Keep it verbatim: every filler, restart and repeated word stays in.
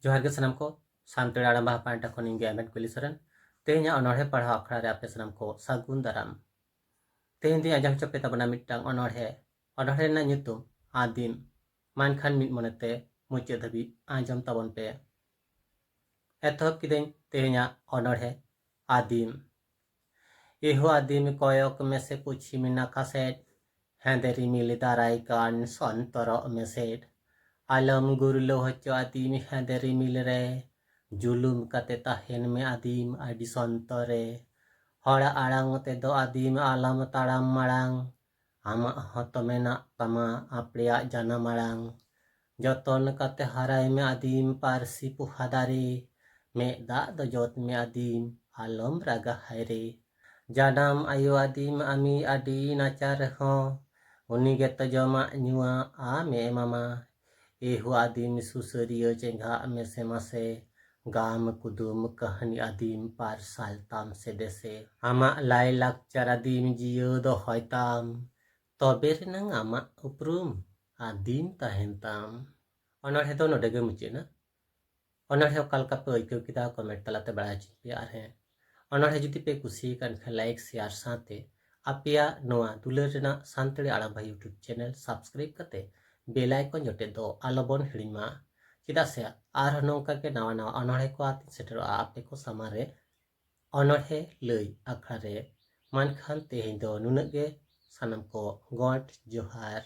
ᱡᱚᱦᱟᱨ ᱜᱮ ᱥᱟᱱᱟᱢ ᱠᱚ᱾ ᱥᱟᱱᱛᱟᱲᱤ ᱟᱲᱟᱝ ᱵᱟᱦᱟ ᱯᱟᱦᱴᱟ ᱠᱷᱚᱱ ᱤᱧ ᱜᱮ ᱟᱢᱮᱫ ᱠᱩᱞᱤ ᱥᱚᱨᱮᱱ᱾ ᱛᱮᱦᱮᱧᱟᱜ ᱚᱱᱚᱬᱦᱮ ᱯᱟᱲᱦᱟᱣ ᱟᱠᱷᱲᱟ ᱨᱮ ᱟᱯᱮ ᱥᱟᱱᱟᱢ ᱠᱚ ᱥᱟᱹᱜᱩᱱ ᱫᱟᱨᱟᱢ᱾ ᱛᱮᱦᱮᱧ ᱫᱚᱧ ᱟᱸᱡᱚᱢ ᱦᱚᱪᱚ ᱯᱮ ᱛᱟᱵᱚᱱᱟ ᱢᱤᱫᱴᱟᱝ ᱚᱱᱚᱬᱦᱮ᱾ ᱚᱱᱚᱬᱦᱮ ᱨᱮᱱᱟᱜ ᱧᱩᱛᱩᱢ ᱟᱹᱫᱤᱢ᱾ ᱢᱟ ᱮᱱᱠᱷᱟᱱ ᱢᱤᱫ ᱢᱚᱱᱮᱛᱮ ᱢᱩᱪᱟᱹᱫ ᱫᱷᱟᱹᱵᱤᱡ ᱟᱸᱡᱚᱢ ᱛᱟᱵᱚᱱ ᱯᱮ᱾ ᱮᱛᱚᱦᱚᱵ ᱠᱤᱫᱟᱹᱧ ᱛᱮᱦᱮᱧᱟᱜ ᱚᱱᱚᱬᱦᱮ ᱟᱹᱫᱤᱢ᱾ ᱮᱦᱳ ᱟᱹᱫᱤᱢ, ᱠᱚᱭᱚᱜ ᱢᱮᱥᱮ ᱯᱚᱪᱷᱤᱢ ᱱᱟᱠᱷᱟ ᱥᱮᱫ, ᱦᱮᱸᱫᱮ ᱨᱤᱢᱤᱞ ᱫᱟᱨᱟᱭ ᱠᱟᱱ ᱥᱚᱱᱛᱚᱨᱚᱜ ᱢᱮᱥᱮᱫ᱾ ᱟᱞᱚᱢ ᱜᱩᱨᱞᱟᱹᱣ ᱦᱚᱪᱚ ᱟᱹᱫᱤᱢ, ᱦᱮᱸᱫᱮ ᱨᱤᱢᱤᱞ ᱨᱮ ᱡᱩᱞᱩᱢ ᱠᱟᱛᱮ ᱛᱟᱦᱮᱱ ᱢᱮ ᱟᱹᱫᱤᱢ ᱟᱹᱰᱤ ᱥᱚᱱᱛᱚᱨ ᱨᱮ᱾ ᱦᱚᱲᱟᱜ ᱟᱲᱟᱝ ᱛᱮᱫᱚ ᱟᱹᱫᱤᱢ ᱟᱞᱚᱢ ᱛᱟᱲᱟᱢ ᱢᱟᱲᱟᱝ᱾ ᱟᱢᱟᱜ ᱦᱚᱸᱛᱚ ᱢᱮᱱᱟᱜ ᱛᱟᱢᱟ ᱟᱯᱲᱮᱭᱟᱜ ᱡᱟᱱᱟᱢ ᱟᱲᱟᱝ᱾ ᱡᱚᱛᱚᱱ ᱠᱟᱛᱮ ᱦᱟᱨᱟᱭ ᱢᱮ ᱟᱹᱫᱤᱢ ᱯᱟᱹᱨᱥᱤ ᱯᱚᱦᱟ ᱫᱟᱨᱮ᱾ ᱢᱮᱫ ᱫᱟᱜ ᱫᱚ ᱡᱚᱛ ᱢᱮ ᱟᱹᱫᱤᱢ, ᱟᱞᱚᱢ ᱨᱟᱜᱟ ᱦᱟᱭᱨᱮ᱾ ᱡᱟᱱᱟᱢ ᱟᱭᱳ ᱟᱹᱫᱤᱢ ᱟᱢᱤ ᱟᱹᱰᱤ ᱱᱟᱪᱟᱨ ᱨᱮᱦᱚᱸ, ᱩᱱᱤ ᱜᱮᱛᱚ ᱡᱚᱢᱟᱜ ᱧᱩᱣᱟᱜ ᱟᱢᱮ ᱮᱢᱟᱢᱟ᱾ ᱮᱦᱳ ᱟᱹᱫᱤᱢ ᱥᱩᱥᱟᱹᱨᱤᱭᱟᱹ ᱪᱮᱸᱜᱷᱟᱜ ᱢᱮᱥᱮ ᱢᱟᱥᱮ, ᱜᱟᱢ ᱠᱩᱫᱩᱢ ᱠᱟᱹᱦᱱᱤ ᱟᱹᱫᱤᱢ ᱯᱟᱨᱥᱟᱞ ᱛᱟᱢ ᱥᱮ ᱫᱮᱥᱮ᱾ ᱟᱢᱟᱜ ᱞᱟᱭ ᱞᱟᱠᱪᱟᱨ ᱟᱹᱫᱤᱢ ᱡᱤᱭᱟᱹᱣ ᱫᱚᱦᱚᱭ ᱛᱟᱢ, ᱛᱚᱵᱮ ᱨᱮᱱᱟᱝ ᱟᱢᱟᱜ ᱩᱯᱨᱩᱢ ᱟᱹᱫᱤᱢ ᱛᱟᱦᱮᱱ ᱛᱟᱢ᱾ ᱚᱱᱚᱬᱦᱮ ᱫᱚ ᱱᱚᱰᱮ ᱜᱮ ᱢᱩᱪᱟᱹᱫ ᱮᱱᱟ᱾ ᱚᱱᱚᱬᱦᱮ ᱚᱠᱟ ᱞᱮᱠᱟ ᱯᱮ ᱟᱹᱭᱠᱟᱹᱣ ᱠᱮᱫᱟ, ᱠᱚᱢᱮᱱᱴ ᱛᱟᱞᱟᱛᱮ ᱵᱟᱲᱟᱭ ᱦᱚᱪᱚᱧ ᱯᱮ᱾ ᱟᱨ ᱦᱮᱸ, ᱚᱱᱚᱬᱦᱮ ᱡᱩᱫᱤ ᱯᱮ ᱠᱩᱥᱤᱭᱟᱠᱟᱱ ᱠᱷᱟᱱ, ᱞᱟᱭᱤᱠ, ᱥᱮᱭᱟᱨ ᱥᱟᱶᱛᱮ ᱟᱯᱮᱭᱟᱜ ᱱᱚᱣᱟ ᱫᱩᱞᱟᱹᱲ ᱨᱮᱱᱟᱜ ᱥᱟᱱᱛᱟᱲᱤ ᱟᱲᱟᱝ ᱵᱷᱟᱭ YouTube ᱪᱮᱱᱮᱞ ᱥᱟᱵᱥᱠᱨᱟᱭᱤᱵ ᱠᱟᱛᱮ ᱵᱮᱞ ᱟᱭᱠᱚᱱ ᱡᱚᱴᱮᱫ ᱫᱚ ᱟᱞᱚᱵᱚᱱ ᱦᱤᱲᱤᱧ ᱢᱟ᱾ ᱪᱮᱫᱟᱜ ᱥᱮ ᱟᱨᱦᱚᱸ ᱱᱚᱝᱠᱟ ᱜᱮ ᱱᱟᱣᱟ ᱱᱟᱣᱟ ᱚᱱᱚᱬᱦᱮ ᱠᱚ ᱟᱛᱮᱧ ᱥᱮᱴᱮᱨᱚᱜᱼᱟ ᱟᱯᱮ ᱠᱚ ᱥᱟᱢᱟᱝ ᱨᱮ᱾ ᱚᱱᱚᱬᱦᱮ ᱞᱟᱹᱭ ᱟᱠᱷᱲᱟ ᱨᱮ᱾ ᱢᱟ ᱮᱱᱠᱷᱟᱱ ᱛᱮᱦᱮᱧ ᱫᱚ ᱱᱩᱱᱟᱹᱜ ᱜᱮ᱾ ᱥᱟᱱᱟᱢ ᱠᱚ ᱜᱚᱰ ᱡᱚᱦᱟᱨ᱾